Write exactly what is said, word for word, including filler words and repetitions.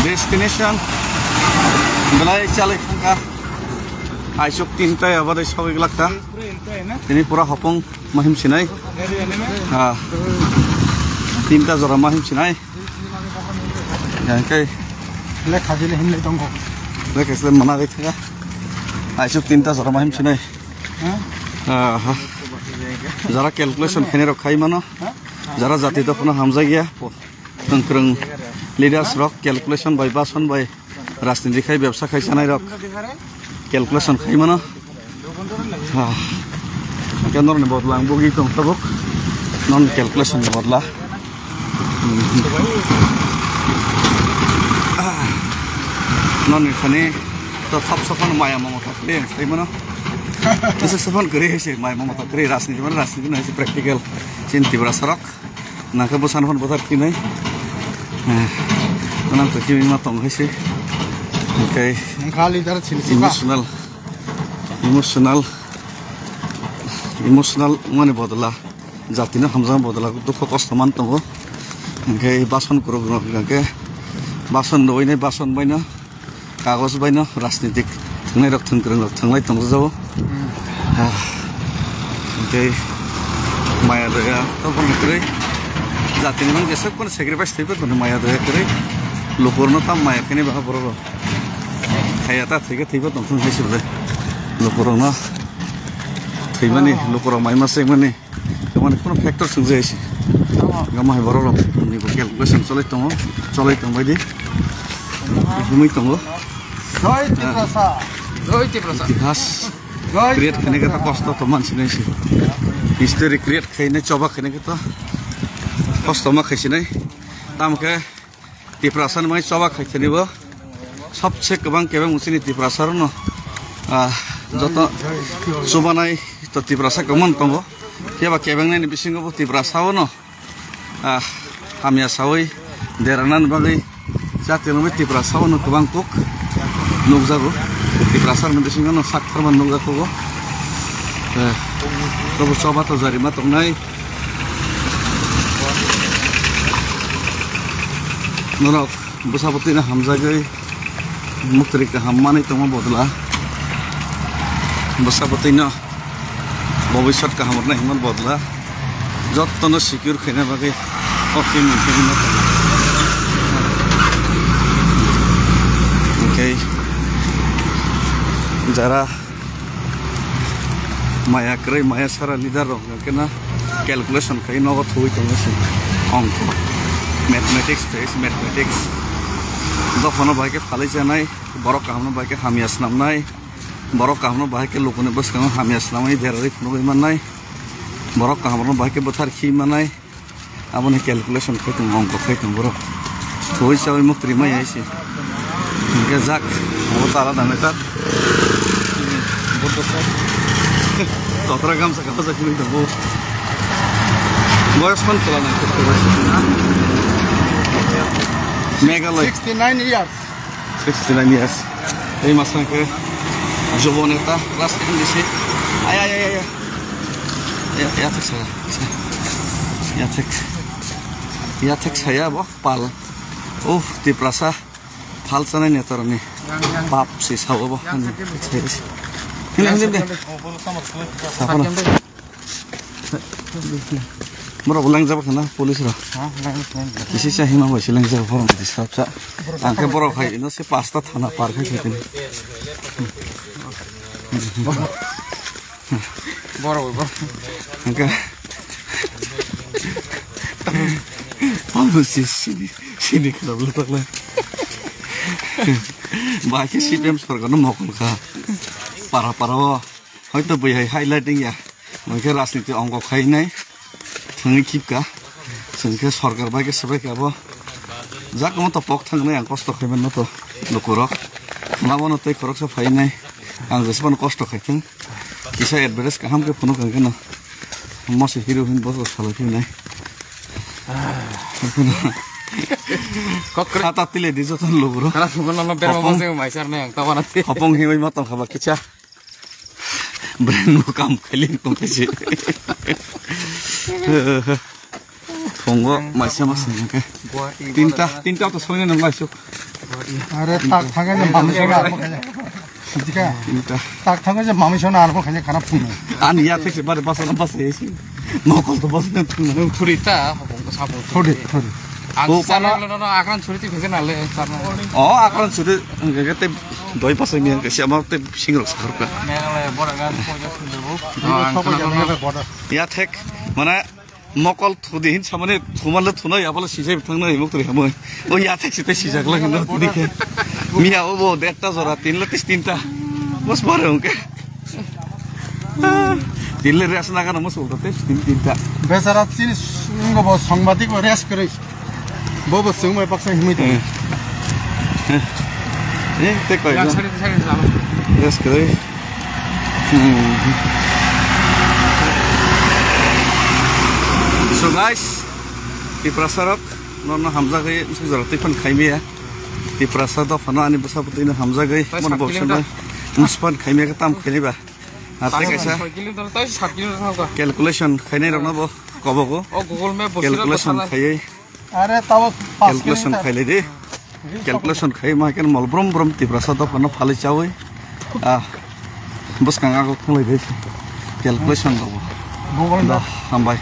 Destination belai chalai thangkha. Aisuk tinta ya badai sogwi glakha. Tini pura hopong mahim sinai. Ah. Tinta jora mahim sinai. Yang kai. Le khajile himle tongko. Le kesle mana dikha. Aisuk tinta jora mahim sinai. Aha. Jara calculation khainai rok khai mano. Jara jati dophano hamjakya. Kwrwng kwrwng leaders rok calculation bai bason bai rajniti khai bebsa khai chanai rok calculation khai mano. Ah. Hwnkhe norokni bodol ang bugwi tong tabuk. Non calculation ni bodla. Hmm. Ah. Noni thani to thop sopan maya mamata kwrwi ang sai mano. Bisa sopan kwrwi hai se maya mamata kwrwi rajniti mano rajniti no hai se practical chin Tiprasa rok. Nangkhe bwsano phano bwthar khinai. Eh, nang to kimi ma tong hai se. Hwnkhe emotional, emotional, emotional wngmani bodol a, jatino hamjakma bodol a dukho kosto man tongo. Hwnkhe bason kwrwk rok hwnkhe bason rwui nai bason baino. Kagoj bai no rajnitik thwngnai rok thwngkwrwng rok thwnglai tongjago. Hmm. Ah, tei maya daya to bono kwrwi jatini mang jesok kono sacrifice thwiba kono maya daya kwrwi lukurno tam maya khini ba borok rok khaya ta thwikhe thwiba tongthung hai se bwle lukurok no thwimani lukurok mai ma se mani. Kwmani phano factor swngjai se. Tamo. Gama hai borok rok ni bo calculation cholai tongo, cholai tong bai di. Himui tongo. Jai Tiprasa. Jai Tiprasa. Itihas. Jai Create khaina khe to kosto to mansinai se. History create khaina choba khaina khe to kosto ma khaisinai. Tamo khe Tiprasa ni bagwi choba khai thani bo. Sobse kwbang kebeng chini Tiprasa rokno, ah, joto chubanai to Tiprasa kwbang tongo. Phiya ba kebeng nai ni bisingo bo Tiprasa o no, ah, hamya sawi derana ni bagwi jati rokni Tiprasa o no kwbang kuk nukjago. Tiprasa rokni bisingo no sak tharma nukjago. Eh, tobo choba to jarima tongnai. Norok bwsa bwtwi no hamjagwi muktri kaham manwi tongma bodla, bwsa bwtwi no bobiswt kaham rwna himma bodla, jotto no secure khaina bagwi o film ni film no tongo. Hwnkhe jara maya kwrwi, maya sara leader rok hwnkhe na calculation khai nogo thuwi tongo se. Ongkho, mathematics khai se, mathematics. Dophano bai khe phalwi chanai, borok kahamno bai khe hamya snamnai, borok kahamno bai khe lukuni bwskango hamya snamwi derarwi phunugwi mannai, borok kahamno bai khe bwthar khi mannai. Aboni calculation khai tong, ongkho khai tong borok. Thoi chawi muktri mai hai se. Hingke jak, abo tala dame tak. Totra gamsa kapa jak ni tong bo. Boyos man tala na. Meghalaya. Sixty nine years. Sixty nine years. Ei masang ke jobo neta class M D C. Ay, ay, ay, ay. Ya, ya, tak saya. Ya, tak. Ya, tak saya, bo, pal. Oh, Tiprasa. Pal sana ni atar ni. Pap si sao, bo. Yang, yang. Ini, ini, ini. Yang, yang. Siapa na? Borok bo lengjak khana police rok. Ha, lengjak, lengjak. Kisi cha hima bai se lengjak borok ni sap cha. Ang khe borok hai ino se pasta thana par khai khai tini. Borok, borok. Ang khe. Ang bo si, sini, sini khana bwlwk takla. Bai khe C P M sorkar no mokol kha. Para, para o. Hoito bui hai highlighting ya. Hwnkhe rajniti ongkho khainai thwngwi khipka. Chwngkhe sorkar bai khe swbaikha abo. Jakomo to pok thangnai ang kosto khaimanno to lukurok. Khwnabono tei khoroksa phainai. Ang jesbano kosto khaithwng. Kisa advertise kaham khe phunuk ang kheno. Mose hero hin boso salai phinai. Kokre. Khata tile di joto lukurok. Khana phunukno berma Hopong. Mose maisar nai ang tabana te. Hopong hiwi ma tongkha ba kicha. Brand bo kam khaili tongkhe se. Phungo maisa masa hwnkhe. Tinta, tinta to soinani maisuk. Are tak thangkhe je mami sona arbo khaina. Dikha. Tak thangkhe je mami sona arbo khaina khana phungo. Ani ya thik se bare basa na basa esi. Mokol to basa na phungo. Nung thuri ta, hobong ko sabo. Thuri, thuri. Ang sana lo no akran suri ti phege na le sana. O akran suri ngge te doi basa mi ngge siama te singrok sakhar ka. Meghalaya bora gan poja sundabo. Ya thik mana Mokol thudi hin samani thumanle thunai abala sijai bithang nai mukri hamoi. O ya thek site sijak la hinno thudi khe. Miya obo dekta jora tin la tis tinta. Bos bare ungke. Tin le res na kana mos ulta tis tin tinta. Besara chini sungo bo songbadik bo res kre. Bo bo sung mai paksa himui ta. Eh, te koi. Res kre. Hmm. So guys, Tiprasa rok nono hamjagwi swk jora twi phan khaimaya. Tiprasa dophano ani bwsa bwtwino hamjagwi mono boksa bai muspan khaimaya khe tam khaini ba. Ate kaisa soi kilometer, tai sat kilometer thangkha. Calculation khainai rokno bo kobogo. O Google Map bo sira calculation khaiwi. Are tabo pas kilometer. Calculation khailai di. Calculation khai ma ken mol brum brum Tiprasa dophano phalwi chawi. Ah, bwskang ago thanglai di. Calculation rok. Google Map. Hambai.